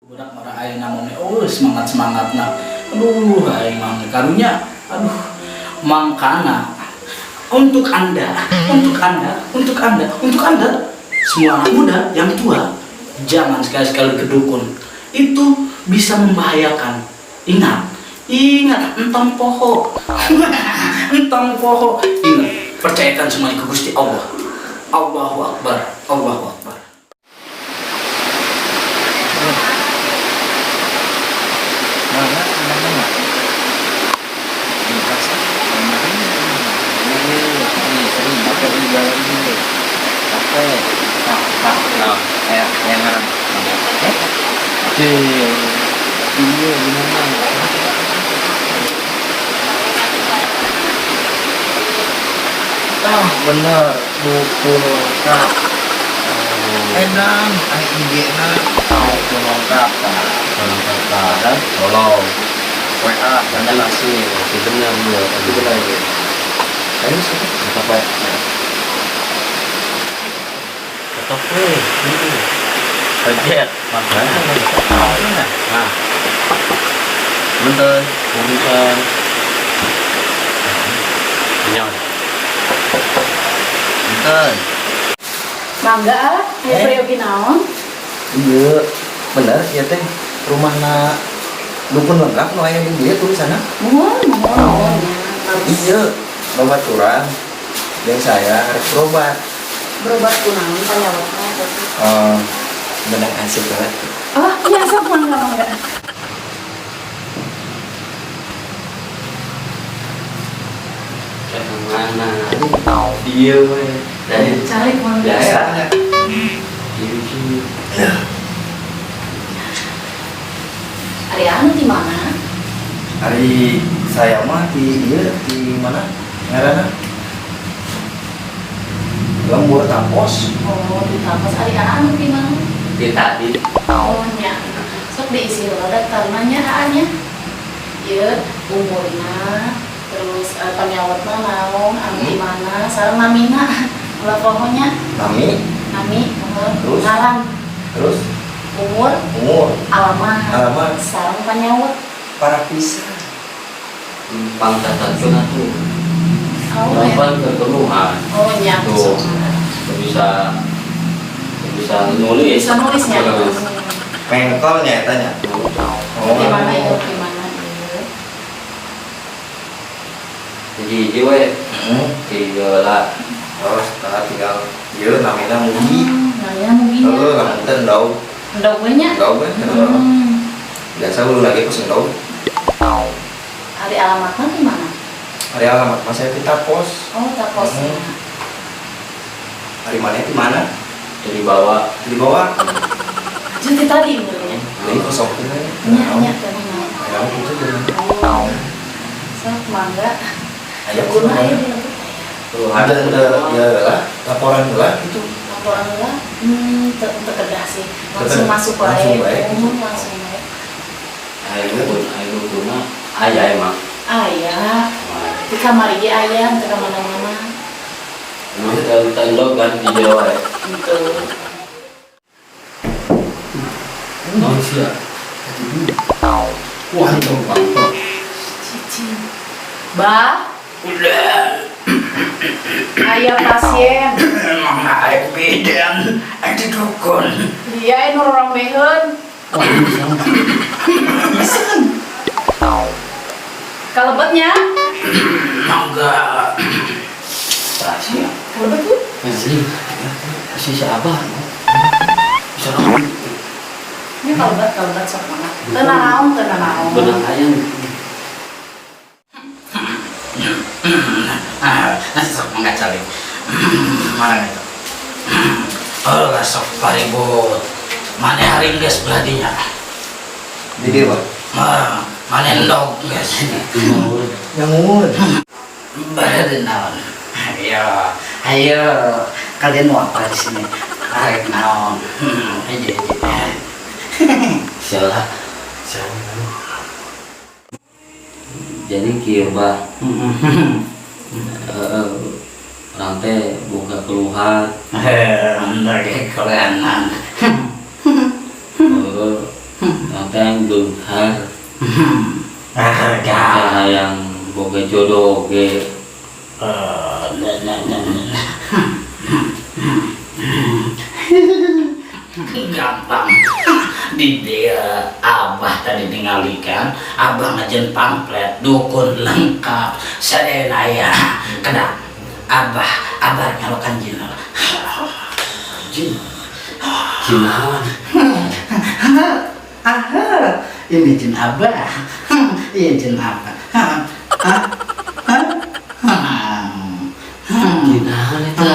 Budak marah aing namanya, oh, semangat semangat. Nah, aduh, aing mah karunya, aduh. Mangkana untuk Anda, untuk Anda, untuk Anda, untuk Anda semua, anak muda yang tua, jangan sekali-sekali ke dukun. Itu bisa membahayakan. Ingat, ingat, entong poho, entong poho. Ingat, percayakan semuanya ke Gusti Allah. Allahu Akbar, Allahu Akbar. Mana mana? Di pasar. Ini sering pakai di jalan ini. Pakai. Nah, nah, nah, kayak yang ngarang. Eh? Iya, gimana? Ah, bener, buku lengkap. Edan, IG na, buku lengkap, Lengkap kan? Tolong. WA, Nanti masih masih benar ya. Itu benar ya. Ayo sih, apa ya? Tetap weh, ini. Kaget, makanya. Nah. Punten, punten. Nyawa. Punten. Mangga, ah, aya Eh. peryogi naon? Iya, bener ya teh. Rumahna dukun lengkap nu aya di dieu tulisanna. Mohon, mohon, mohon ya. Iya, babaturan yang saya harus berobat. Berobat kunaon panyawatna teh? Eh, benang asik banget. Oh, iya, sok mangga, mangga. Kayak mana? Dia weh. Dari Cari mangga. biasa. Iya. Ari anu di mana? Hari saya mah di iya di mana? Ngaranna? Lembur Tapos. Oh, di Tapos. Ari anu di mana? Di tadi. Oh, nya. Sok diisi heula daftarna nya aa nya. Ieu umurna, terus panyawatna naon, anu di mana, sareng namina. Ulah poho nya. Nami, Nami, muhun. Terus? Ngaran, terus umur, umur, alamat, alamat, sareng panyawat. Para pisan. Pangkatan tuh. Oh, ya. Perempuan kekeluhan. Oh, nya. Tuh. Bisa bisa nulis. Bisa nulisnya. Nulis. Mengkolnya tanya. Oh. Di mana ya? Di mana ya? Jadi jiwa tiga lah. Terus nah, tinggal ieu namina Mugi. Namanya Mugi nya. Heeh, lamun teh endog. Endog we nya. Endog we. Biasa lu lagi ku endog. Ari alamatnya di mana? Ari alamat mah saya di Tapos. Oh, Tapos. Ari mana di mana? Jadi bawa Di bawah. Jadi tadi umurnya. Jadi kosong tuh. Nya nya teh naon? Aya itu tuh. Oh. Sok mangga. Aya Guna kumaha? aya di lembut aya. Ada ada ya lah, laporan lah gitu. Laporan lah. Teu teu kedah sih. Langsung Teu- masuk wae. langsung wae. Langsung wae. Ayo pun ayo guna ayah emang. Aya. Di kamar ieu aya, teu ka mana-mana. Emang tendok kan di Jawa ya. Gitu. Non sih. Wah, itu bangkok. Cicing. Bah, Udah. Aya pasien. Emang ayo bidan, ada dukun. Dia nu rombeheun. Kalebetnya? Mangga. Rahasia. Kalebet tuh. Masih masih si Abah. Bisa orang Ini kalebet, kalebet sok mana? Teu nanaon, teu nanaon. benang ayam. Ah, sok mangga cari. Mana itu? Oh, lah sok paribut. Mana hari geus beladinya? Di dieu, Pak. Ah, mana endog geus. Nyangun. Berada naon? Ayo, ayo. Kalian mau apa di sini? Arek naon? Aja, aja. Siapa? Jadi kieu bah. Orang teh boga keluhan. Eh, lagi kalian. Heeh. teh beunghar. Ah, Teh hayang boga jodoh ge. Nah, nah, nah, nah. Gampang di dia Abah tadi tinggalikan Abah ngajieun pamflet dukun lengkap sadayana aya kena Abah Abah ngalokan jin. Jin. Jin naon? Aha, ini jin Abah. Ini jin Abah. Ah, ah, ah, ah. Jin naon eta?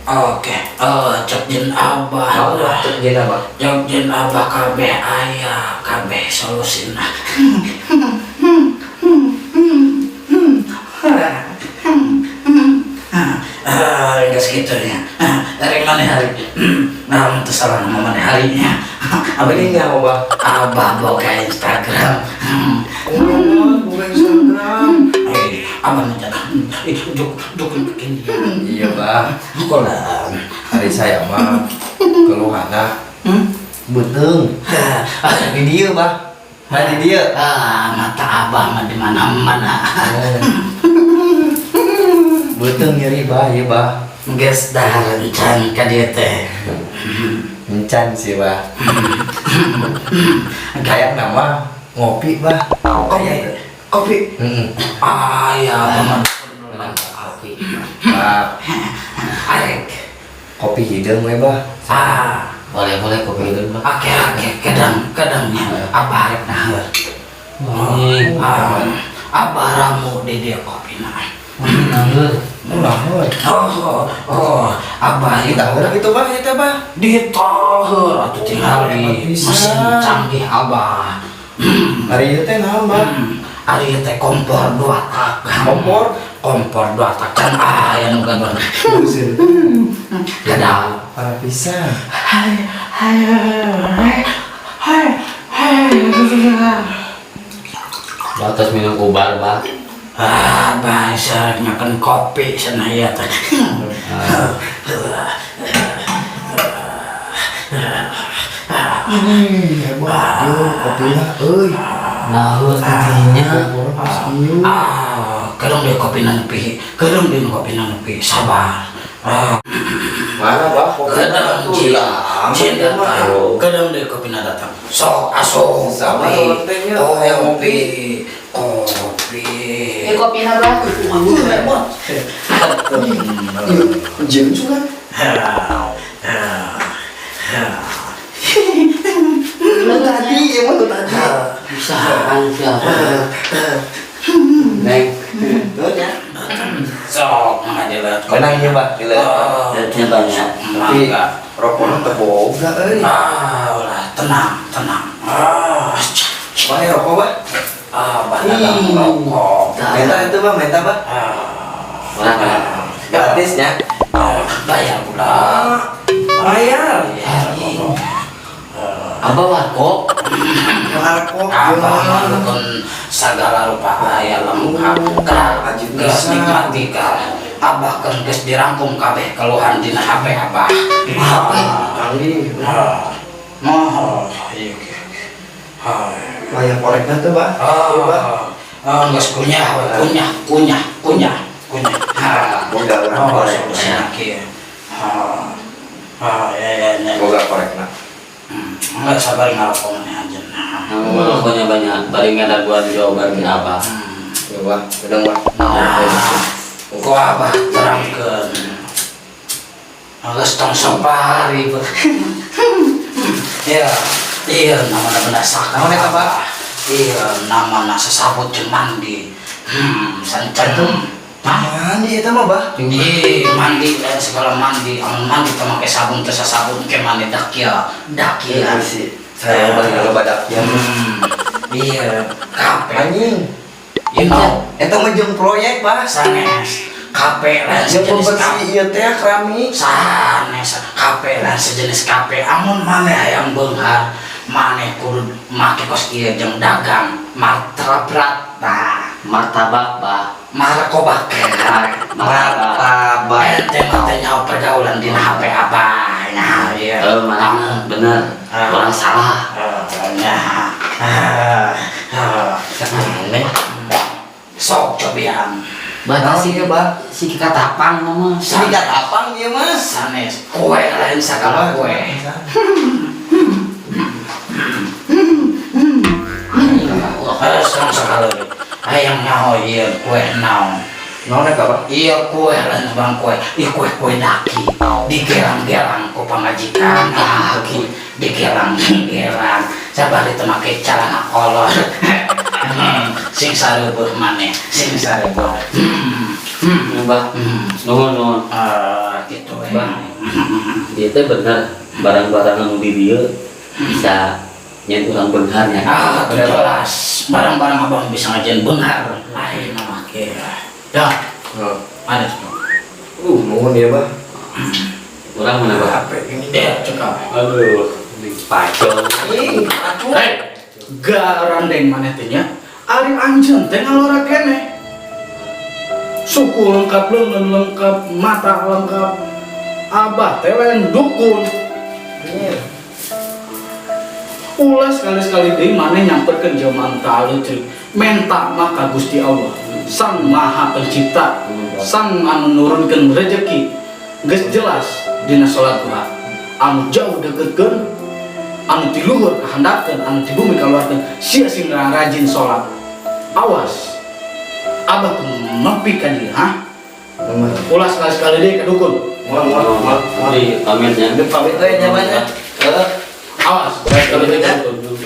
Oke, oh, cek jin Abah. Naon, Bah? Cek jin Abah. Cek jin Abah kabeh aya, kabeh solusina. Ah, geus kitu nya. Ah, dari mana hari? Nah, teu salah nama mana harinya. Abah ini nyaho, Bah? Abah boga Instagram. Oh, boga Instagram. Eh, Abah mah jangan. Ih, dukun kekinian. Iya, Bah. Kolam. Hari saya mah keluhana beuteung. Di dieu, Bah. Nah, di dieu. Ah, mata Abah mah di mana-mana. Beuteung nyeri, Bah, ieu, Bah. Geus dahar encan ka dieu teh. Encan sih, Bah. Kayak nama ngopi, Bah. Kopi. Kopi. Heeh. Ah, ya, Abah mah Kopi. Bah, arek. Kopi hideung we, Bah. Ah, Boleh boleh kopi hideung, Bah. Oke, oke, kadang kadangnya Abah arek naheur. Anjing. Ah, Abah ramu di dieu kopina. Anjing naheur. Oh, naheur. Oh, oh, Abah ieu Ditaheur gitu, Bah, eta, Bah. Ditaheur atuh tingali Hebat pisan. mesin canggih Abah. Ari ieu teh naon, Bah? Ari ieu teh kompor dua tak. Kompor? Kompor dua tak can aya nu gaduh. Buset. Kadang. Parah pisan. Hai, hai, hai, hai, hai. Batas minum ubar, Bah. Ah, bahasa nyakan kopi sana ya teh. Ih, hebat yo kopina euy. Naheur tadinya. Kompor pas ieu. Ah, kereng deh kopi nepi, kereng deh kopi nepi, sabar. Ah, Mana, Bah? Kopina kedang tuh jin, hilang. jin datang, kedang deh kopi datang. Sok asup Sama kopi, temen teh nya, hayang kopi, kopi. Ya kopina, Bah. Hebat. Ieu jin juga. Lu tadi, emang lu tadi. Usahaan siapa? Neng. Tuh ya. Sok, mangga. Menang ieu, Bah, dileut. Oh, Lihatnya banyak. Tapi rokokna teu boga euy. Ah, ulah, tenang, tenang. Ah, Mana rokok, Bah? ah, bah dagang rokok. Menta itu, Bah, menta, Bah. Ah, Mana? Gratisnya. ah, bayar pula. Bayar. Bayar. Abah warkop. Warkop. Abah mah dukun segala rupa aya lengkap. Kal, Ajib geus pisan. nikmati kal. Abah kan geus dirangkum kabeh keluhan dina HP Abah. HP? Canggih. Ah, oh, iya, iya. Ah. Wayang korekna tuh, Bah. Iya, Bah. Ah, ah, geus kunyah, we. Kunyah, kunyah, kunyah, kunyah. Ah. Boga urang Oh, korek. solusina kieu. Ah. Ah, ya, ya, ya. Boga korekna. Enggak sabar ngarokok maneh anjeunna. Rokoknya banyak. Bari ngadaguan Jawa Barat ke Abah. Ya, Bah. Gedeng, Bah. Nah, ku Abah terangkeun. Geus tong sapari. Ya, iya namana benda sakral. Naon eta, Bah? Iya, namana sesabut jeung mandi. Sancan. Hah? Mandi eta mah, Bah. Ih, mandi dan segala mandi. Amun mandi teh make sabun teh sasabun ke mandi dakia, dakia. Iya sih. Saya balik ke badak ya. Iya, kape. Anjing. You know, Eta mah jeung proyek, Bah. sanes. Kape lain Jeung sejenis pembersih kape. ieu teh keramik. Sanes kape lain sejenis kape. Amun maneh hayang beunghar, maneh kudu make kos ieu jeung dagang martabrat. Tah. Martabak, Bah. Markobak. Martabak. Martabak. Ente mah teh nyaho pergaulan dina HP apa? Nah, iya. Eh, mana bener. Ah. Urang salah. Ah, ya. Ah, ah. Aneh. Sok cobian. Bah, Naon si ieu, Bah? Si katapang mah. Sini katapang ieu mah. Sanes kue lain sagala kue. Serang sekali. Hayang nyaho ieu kue naon? Naon eta, Bah? Iya kue lain bang kue, iya kue kue daki, digerang-gerang ku pamajikan daki, digerang-gerang, sabar itu make celana kolor. Sing sareueuh maneh, sing sareueuh. Bah. Nuhun, nuhun. Ah, gitu we. Bah. Dia teh bener barang-barang anu di dieu bisa nyieun urang beunghar nya. Ah, itu jelas. Barang-barang abang bisa ngajieun beunghar. Lain mah ke. Dah, Oh. ada. Nuhun ya, Bah. Urang mana, Bah? HP ini. Ya, cekap. Aduh, dipacong. Ih, acuh. Hei, garandeng maneh teh nya. Ari anjeun teh ngalora keneh. Suku lengkap, leungeun lengkap, mata lengkap. Abah teh lain dukun. Iya. Ulah sekali-sekali deui maneh nyamperkeun jelema anu teu. Menta mah ka Gusti Allah, Sang Maha Pencipta, Sang anu nurunkeun rezeki. Geus jelas dina salat duha. Anu jauh deketkeun, anu ti luhur kahandapkeun, anu ti bumi kaluarkeun, sia sing rajin salat. Awas. Abah tuh nepi ka dieu, ha? Ulah sekali-sekali deui ka dukun. Moal, moal, moal, moal. Di pamitnya. Udah pamit we nya, Bah, nya. Heeh. Awas, sekali-sekali deui ka dukun.